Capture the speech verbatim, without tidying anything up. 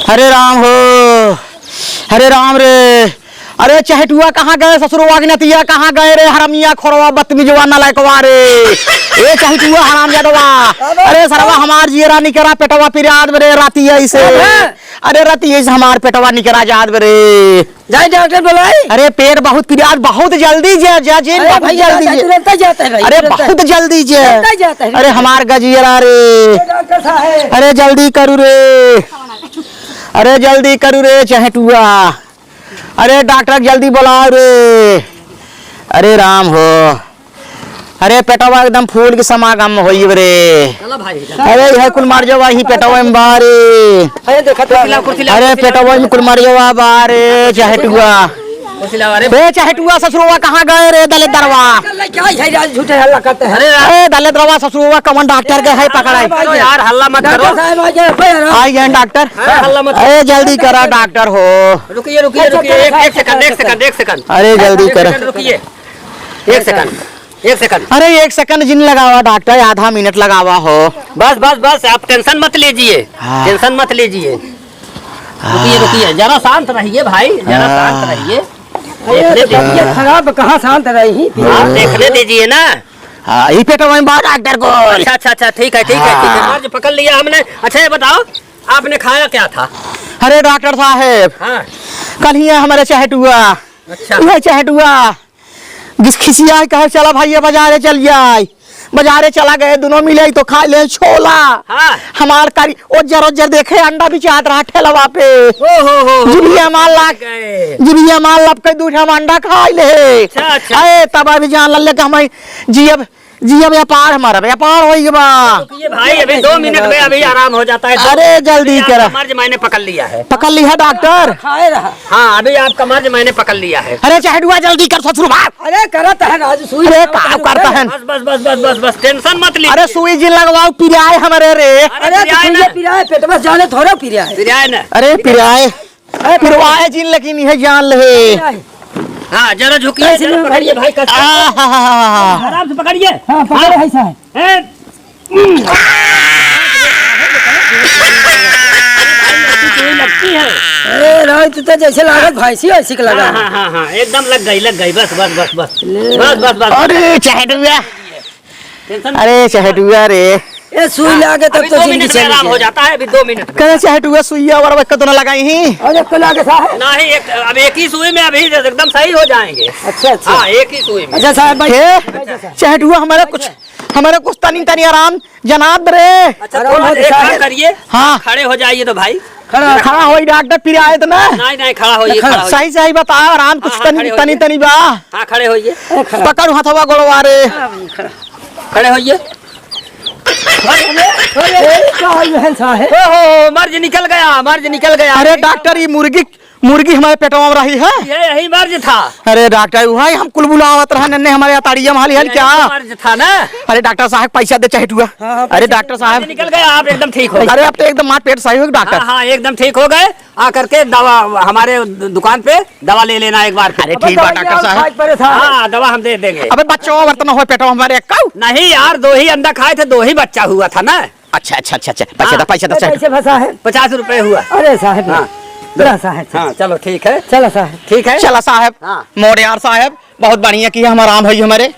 हरे राम हो, हरे राम रे। अरे चहेटुआ कहाँ गए ससुरवा के नतिया, कहाँ गए रे हरमिया खोरवा बदतमीजवा नलायकवा रे। ए चहेटुआ हरामजादवा, अरे सरवा हमार जियरा निकरा पेटवा पिरात बरे राती ऐसे। अरे राती ऐसे हमार पेटवा निकरा जात बरे। जाई डॉक्टर बुलाई। अरे पेट बहुत पिरात, बहुत जल्दी जा, जा, जा, अरे बहुत भैया, जल्दी जा, जा। तुरंत ही जाता है भाई, अरे तुरंत ही। बहुत जल्दी जा। तुरंत ही जाता है। अरे हमार गजियरा रे। ए डॉक्टर साहब। अरे जल्दी करू रे। अरे जल्दी करू रे चहेटुआ। अरे डॉक्टर जल्दी बुलाओ रे। अरे राम हो। अरे पेटवा एकदम फूल के समागम होई रे। चला भाई, चला। अरे यह कुल मर जावा ही पेटवा में बारे। अरे देखा तो कुर्सी लाओ, कुर्सी लाओ, अरे कुर्सी लाओ। पेटवा में कुल मर जावा बारे चहेटुआ। कुर्सी लाओ, अरे। ए चहेटुआ ससुरवा कहाँ गए रे दलिद्दरवा? क्या है यार, झूठे हल्ला करते हैं। अरे यार। ए दलिद्दरवा ससुरवा कमन डॉक्टर के है पकड़ाई। अरे यार, हल्ला मत करो। डॉक्टर साहब आ गए, भाई, आराम। आई गए डॉक्टर। हाँ, हल्ला मत करो। अरे जल्दी करा डॉक्टर हो। रुकिए, रुकिए, रुकिए, एक, एक सेकंड, एक सेकंड, एक सेकंड। अरे जल्दी एक करा। सेकंड रुकिए। एक सेकंड, एक सेकंड। अरे एक सेकंड जिन लगावा डॉक्टर, आधा मिनट लगावा हो। बस, बस, बस, आप टेंशन मत लीजिए, हाँ। टेंशन मत लीजिए। रुकिए, हाँ। रुकिए, जरा शांत रहिए भाई, जरा हाँ। शांत रहिए। अरे, देखने तो दीजिए। तबीयत खराब, कहाँ शांत रही? आप देखने दीजिए ना। हाँ, ई पेटवा में बा डॉक्टर को। अच्छा, अच्छा, अच्छा, ठीक है, ठीक है, ठीक है। हाँ। मर्ज पकड़ लिया हमने। अच्छा, ये बताओ, आपने खाया क्या था? अरे डॉक्टर साहेब, हाँ। कल ही हमारे चहेटुआ, अच्छा। वह चहेटुआ जिस खिसिया है, कहे, "चला भैया, बाजारे चल जाए।" बाजारे चला गए, दोनों मिले तो खाए ले छोला। हाँ। हमार करी ओज्जर ओज्जर देखे, अंडा बिचात रहा ठेलवा पे। ओ हो हो हो। जिभिया मार लाग गए। जिभिया मार लपके, दू ठे हम अंडा खाए ले। अच्छा, अच्छा। अरे, तब अभी जान ले कि हम जियब, जियब व्यापार हमारा, व्यापार होई बा। ये भाई, अभी दो मिनट में अभी आराम हो जाता है। अरे, जल्दी अभी आपका करा। मर्ज मैंने पकड़ लिया है। पकड़ लिया डॉक्टर? खाए रहा। हाँ, अभी आपका मर्ज मैंने पकड़ लिया है। अरे चहेटुआ, जल्दी कर ससुर भाग। अरे करत है राजू, सुई अरे लगाओ, का करत है? बस, बस, बस, बस, बस, बस, टेंशन मत लीजिए। अरे सुई जिन लगवाओ, पिराए हमरे रे। अरे अरे पिराए पिराए ना। पिराए, पेट में जाने थोड़ा पिराए। पिराए ना। अरे पिराए। अरे पिरवाए जिन लेकिन यह जान ले। पिराए। हाँ, जरा झुकिए, ऐसे जरा में पकड़िए भाई। भाई, कस के। आ, हा, हा, हा, हा। आराम से पकड़िए। हाँ, पकड़े हाँ। है साहब। हम्म। सुई लगती है। अरे राज, तू तो जैसे लागत भैंसी वैसी के लगा। हाँ, हाँ, हाँ, हाँ, एकदम लग गई, लग गई, बस, बस, बस, बस। ले। बस, बस, बस। अरे चहेटुआ। टेंशन अरे चहेटुआ रे। ए, सुई हाँ, लागे तब अभी तो दो जिंदगी मिनट में चली आराम हो जाए। जाता है, अभी दो मिनट में। करे चहेटुआ, सुइया और वक्त तो ना लगाई ही। अरे, को लागे साहब? नहीं, एक, अब एक ही सुई में अभी एकदम सही हो जाएंगे। अच्छा, अच्छा। हाँ, एक ही सुई में। अच्छा साहब, बैठ, हे, बैठ साहब। चहेटुआ, हमारा कुछ, हमारा कुछ तनी, तनी आराम जनाब रे। अच्छा, आराम थोड़ा हो एक जाए। काम करिए, हाँ। खड़े हो जाइए तो भाई। खड़ा, खड़ा होई डॉक्टर, पिराए तो ना। नहीं, नहीं, खड़ा होइए, खड़ा। खड़ा होइए। सही, सही बताओ, आराम कुछ हाँ, हाँ, तनी, खड़े तनी, होइए। तनी बा। हाँ, खड़े होइए। ए, खड़ा। पकड़ हथवा गोड़वा रे। हाँ, खड़ा। खड़े होइए। अरे, अरे, अरे, का होई बहन साहब? ओहो, मर्ज निकल गया, मर्ज निकल गया। अरे डॉक्टर, ये मुर्गी, मुर्गी हमारे पेटवा में रही है। ये यही मर्ज था। अरे डॉक्टर, वही हम कुल बुलावत रहे, नन्हे हमारे अताड़िया में हाली हाल यही क्या? तो मर्ज था ना। अरे डॉक्टर साहब, पैसा दे चहेटुआ। हाँ, हाँ, अरे पैसा डॉक्टर दे। साहब। मर्ज निकल गया, आप एकदम ठीक हो गए। अरे अब तो एकदम मार पेट सही हो गया डॉक्टर। हाँ, हाँ, एकदम ठीक हो गए। आ करके दवा हमारे दु-, दुकान पे दवा ले लेना एक बार फिर। अरे अबे ठीक बा दवाई डॉक्टर आप साहब। खाए पड़े था। हाँ, दवा हम दे देंगे। अबे बच्चों, बर्तन हो पेटवा हमारे एक्का। नहीं यार, दो ही अंडा खाए थे, दो ही बच्चा हुआ था ना। अच्छा, अच्छा, अच्छा, अच्छा। पैसा हाँ। दा, पैसा दा, ए, साहब। पैसे फंसा है। पचास रुपए हुआ। अरे साहब, हाँ। ला साहब, हाँ, चलो ठीक है। चला साहब। ठीक है। चला साहब। हाँ। मोड़ियार साहब, बहुत बढ़िया किया, हम आराम होई हमारे।